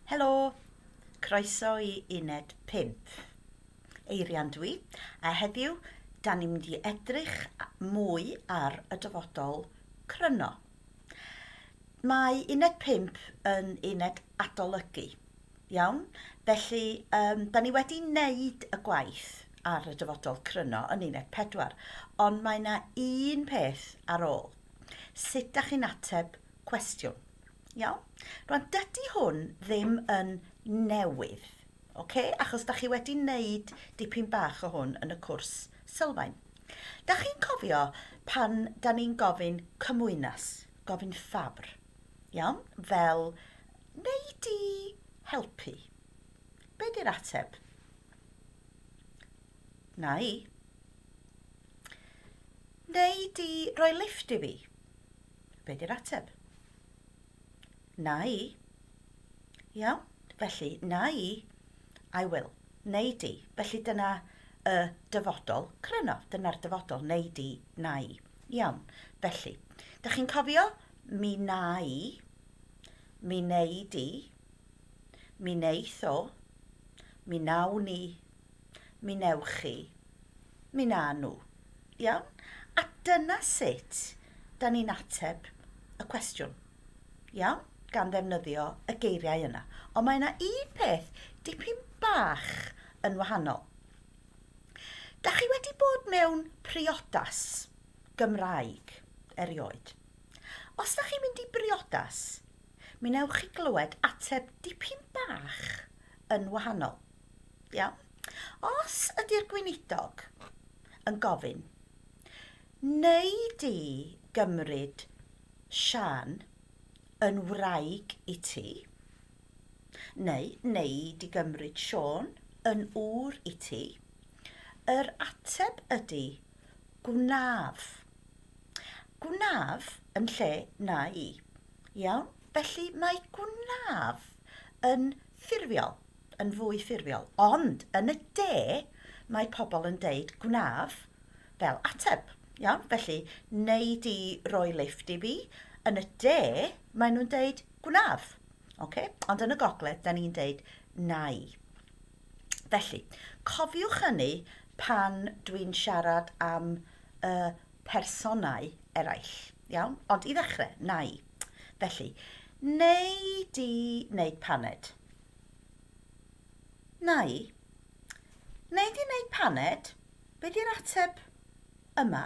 Helo! Croeso i Uned 5. Eirian dwi, a heddiw da ni'n mynd i edrych mwy ar y dyfodol cryno. Mae Uned 5 yn uned adolygu, iawn? Felly, um, da ni wedi wneud y gwaith ar y dyfodol cryno yn Uned 4, ond mae yna un peth ar ôl. Sut da chi'n ateb cwestiwn? Iawn? Rwan, dydy hwn ddim yn newydd, oce? Achos da chi wedi wneud dipyn bach o hwn yn y cwrs sylfaen. Da chi'n cofio pan da ni'n gofyn cymwynas, gofyn ffafr, iawn? Fel, neu di helpu? Be di'r ateb? Na i. Neu di roi lifft i fi? Be di'r ateb? Na i. Iawn? Felly, na i, I will. Neu di. Felly dyna y dyfodol cryno. Dyna'r dyfodol. Neu di, na i. Iawn. Felly, da chi'n cofio? Mi na i. Mi neu di. Mi neith o. Mi nawn ni. Mi newch chi. Mi na nhw. Iawn? A dyna sut da ni'n ateb y cwestiwn. Iawn? Gan ddefnyddio y geiriau yna. Ond mae yna un peth dipyn bach yn wahanol. Da chi wedi bod mewn priodas Gymraeg erioed? Os da chi'n mynd i briodas, mi newch chi glywed ateb dipyn bach yn wahanol. Iawn? Os ydy'r gweinidog yn gofyn, neu di gymryd Siân yn wraig i ti, neu neu di gymryd Siôn yn ŵr i ti, yr ateb ydy gwnaf. Gwnaf yn lle na i. Iawn? Felly mae gwnaf yn ffurfiol. yn fwy ffurfiol, ond yn y de mae pobl yn deud gwnaf fel ateb. Iawn? Felly, neu di roi lifft i fi, yn y de maen nhw'n deud gwnaf. Okay? Ond yn y gogledd, da ni'n deud na i. Felly, cofiwch hynny pan dwi'n siarad am y personau eraill. Iawn? Ond i ddechrau, na i. Felly, neu di wneud paned. Na i. Nei di wneud paned? Be di'r ateb yma?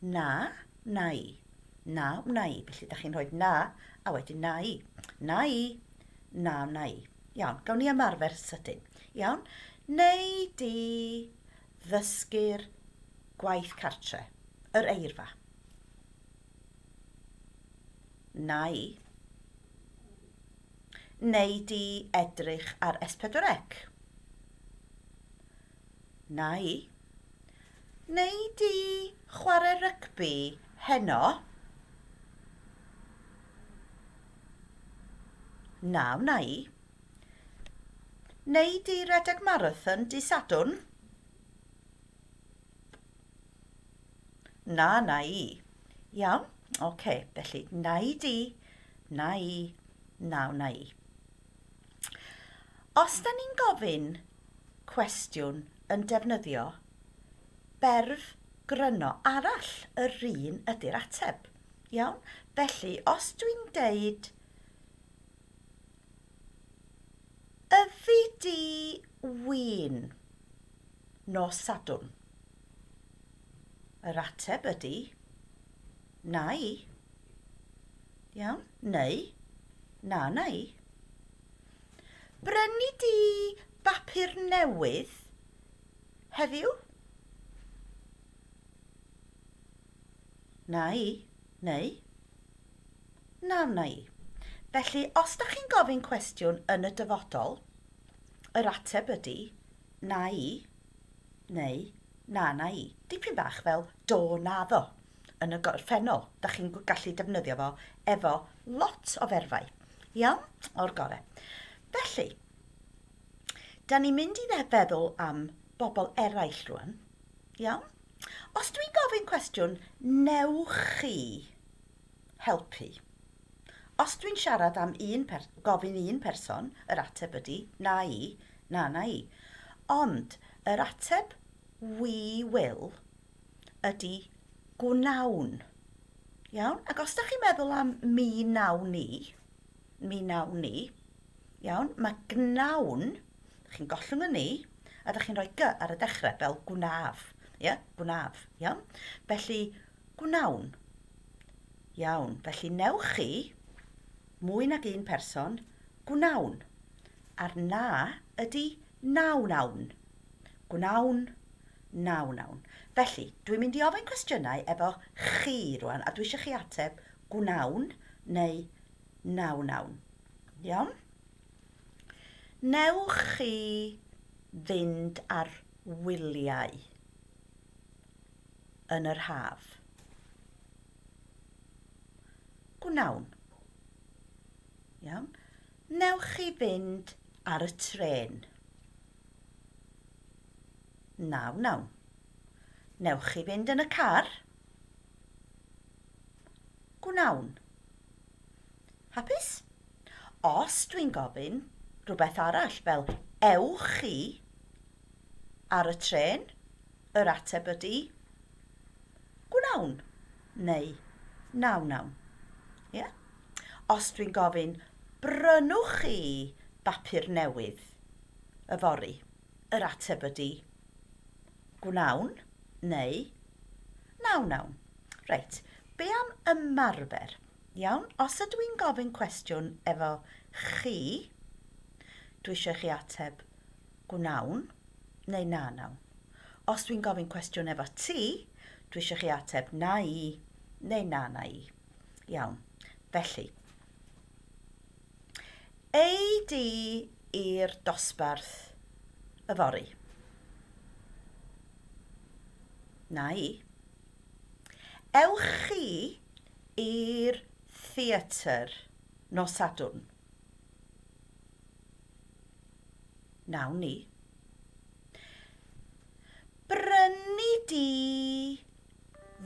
Na, na i. Na, wna i. Felly, da chi'n rhoi na a wedyn na i. Na i, na wna i. Iawn, gawn ni ymarfer sydyn. Iawn? Nei di ddysgu'r gwaith cartre, yr eirfa. Na i. Nei di edrych ar S4C? Na i. Nei di chwarae rygbi heno? Na wna i. Nei di redeg marathon dy Sadwrn? Na, na i. Iawn? Oce, felly na i di, na i, na wna i. Os da ni'n gofyn cwestiwn yn defnyddio berf gryno arall, yr un ydy'r ateb. Iawn? Felly, os dwi'n deud Yfi di win nos Sadwrn? Yr ateb ydy, na i. Iawn? Neu, na na i. Brynu di bapur newydd heddiw? Na i. Neu, na wna i. Felly, os da chi'n gofyn cwestiwn yn y dyfodol, yr ateb ydy na i neu na na i. Dipyn bach fel do naddo yn y gorffennol. Da chi'n gallu defnyddio fo efo lot o ferfau. Iawn? O'r gore. Felly, da ni'n mynd i feddwl am bobl eraill rwan. Iawn? Os dwi'n gofyn cwestiwn, newch chi helpu? Os dwi'n siarad am un per, gofyn un person, yr ateb ydy na i, na na i. Ond yr ateb we will ydy gwnawn. Iawn? Ac os da chi'n meddwl am mi nawn ni, mi nawn ni, iawn, mae gnawn, chi'n gollwng y ni, a da chi'n rhoi g ar y dechrau fel gwnaf. Ie, yeah? Gwnaf, iawn? Felly, gwnawn. Iawn, felly newch chi, mwy nag un person, gwnawn. A'r na ydy nawn awn. Gwnawn, na wnawn. Felly, dwi'n mynd i ofyn cwestiynau efo chi rwan, a dwi eisiau chi ateb gwnawn neu na wnawn. Iawn? Newch chi fynd ar wyliau yn yr haf? Gwnawn. Iawn. Newch chi fynd ar y trên? Na wnawn. Newch chi fynd yn y car? Gwnawn. Hapus? Os dwi'n gofyn rhywbeth arall fel ewch chi ar y trên, yr ateb ydy gwnawn neu na wnawn. Ie? Os dwi'n gofyn brynwch chi bapur newydd yfory, Yr ateb ydy gwnawn neu na wnawn. Reit, be am ymarfer? Iawn, os ydw i'n gofyn cwestiwn efo chi, dwi eisiau chi ateb gwnawn neu na wnawn. Os dwi'n gofyn cwestiwn efo ti, dwi eisiau chi ateb na i neu na na i. Iawn, felly, Ei di i'r dosbarth yfory? Na i. Ewch chi i'r theatr nos Sadwrn? Nawn ni. Brynu di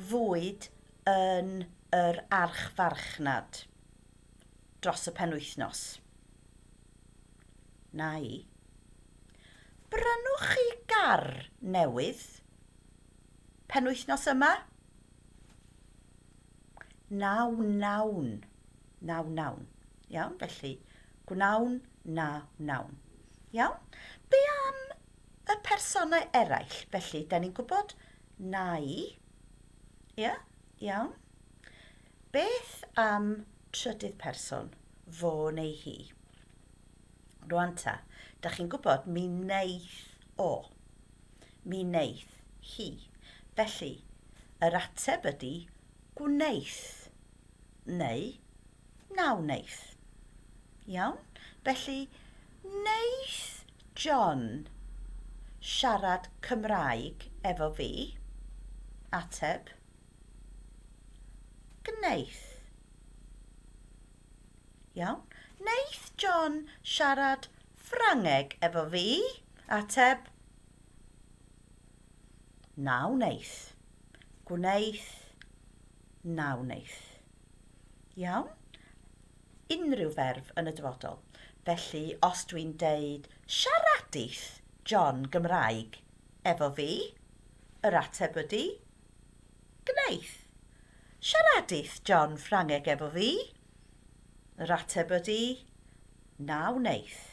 fwyd yn yr archfarchnad? dros y penwythnos. Na i. Brynwch chi gar newydd penwythnos yma? Na wnawn. Na wnawn. Iawn, felly gwnawn, na wnawn. Iawn? Be am y personau eraill? Felly, da ni'n gwybod na i. Ia, iawn. Beth am trydydd person, fo neu hi? Rwan ta, da chi'n gwybod mi wneith o. Mi wneith hi. Felly, yr ateb ydy gwneith neu na wneith. Iawn? Felly, wneith John siarad Cymraeg efo fi? Ateb, Gwneith. Iawn. Wneith John siarad Ffrangeg efo fi? Ateb. Na wneith. Gwneith. Na wneith. Iawn? Unrhyw ferf yn y dyfodol. Felly, os dwi'n deud siaradith John Gymraeg efo fi, yr ateb ydy Gwneith. Siaradith John Ffrangeg efo fi? Yr ateb ydy, na wneith.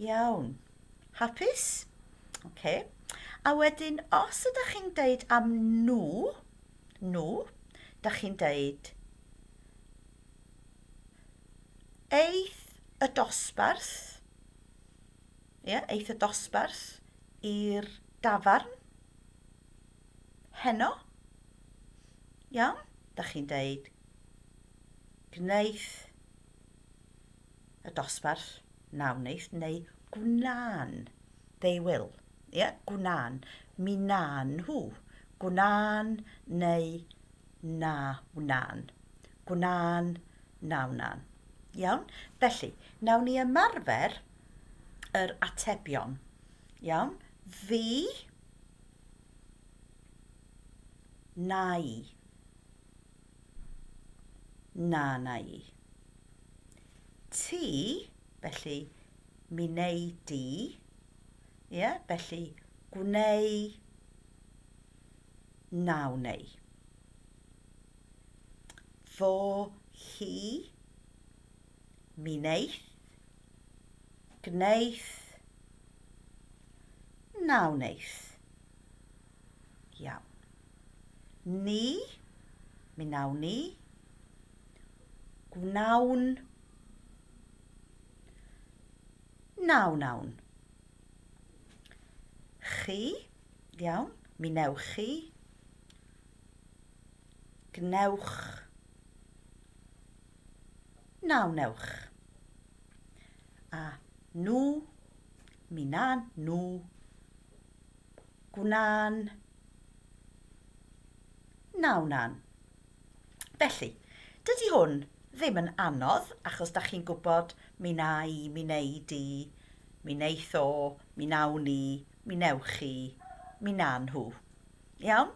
Iawn. Hapus? Oce. A wedyn, os ydych chi'n deud am nhw, nhw, da chi'n deud eith y dosbarth, ie, yeah, eith y dosbarth i'r dafarn. Heno? Iawn? Da chi'n deud gneith y dosbarth, na wneith, neu gwnân. They will. Ie, yeah, gwnân. Mi na nhw. Gwnân neu na wnân. Gwnân, na wnân. Iawn? Felly, nawn ni ymarfer yr atebion. Iawn? Fi, Na i. Na, na i. Ti, felly mi wnei di. Ie, felly gwnei, na wnei. Fo, hi, mi wneith, gwneith, na wneith. Iawn. Ni, mi wnawn ni, gwnawn, na wnawn. Chi, iawn, mi wnewch chi, gwnewch, na wnewch. A nhw, mi na nhw, gwnân, na wnân. Felly, dydy hwn ddim yn anodd, achos da chi'n gwybod mi na i, mi neu di, mi neith o, mi nawn ni, mi newch chi, mi na nhw. Iawn?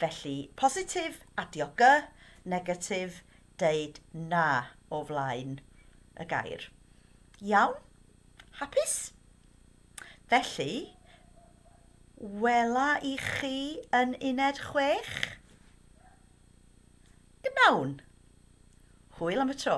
Felly, positif, adio g, negatif, deud na o flaen y gair. Iawn? Hapus? Felly, wela i chi yn uned 6. Gnawn! Hwyl am y tro.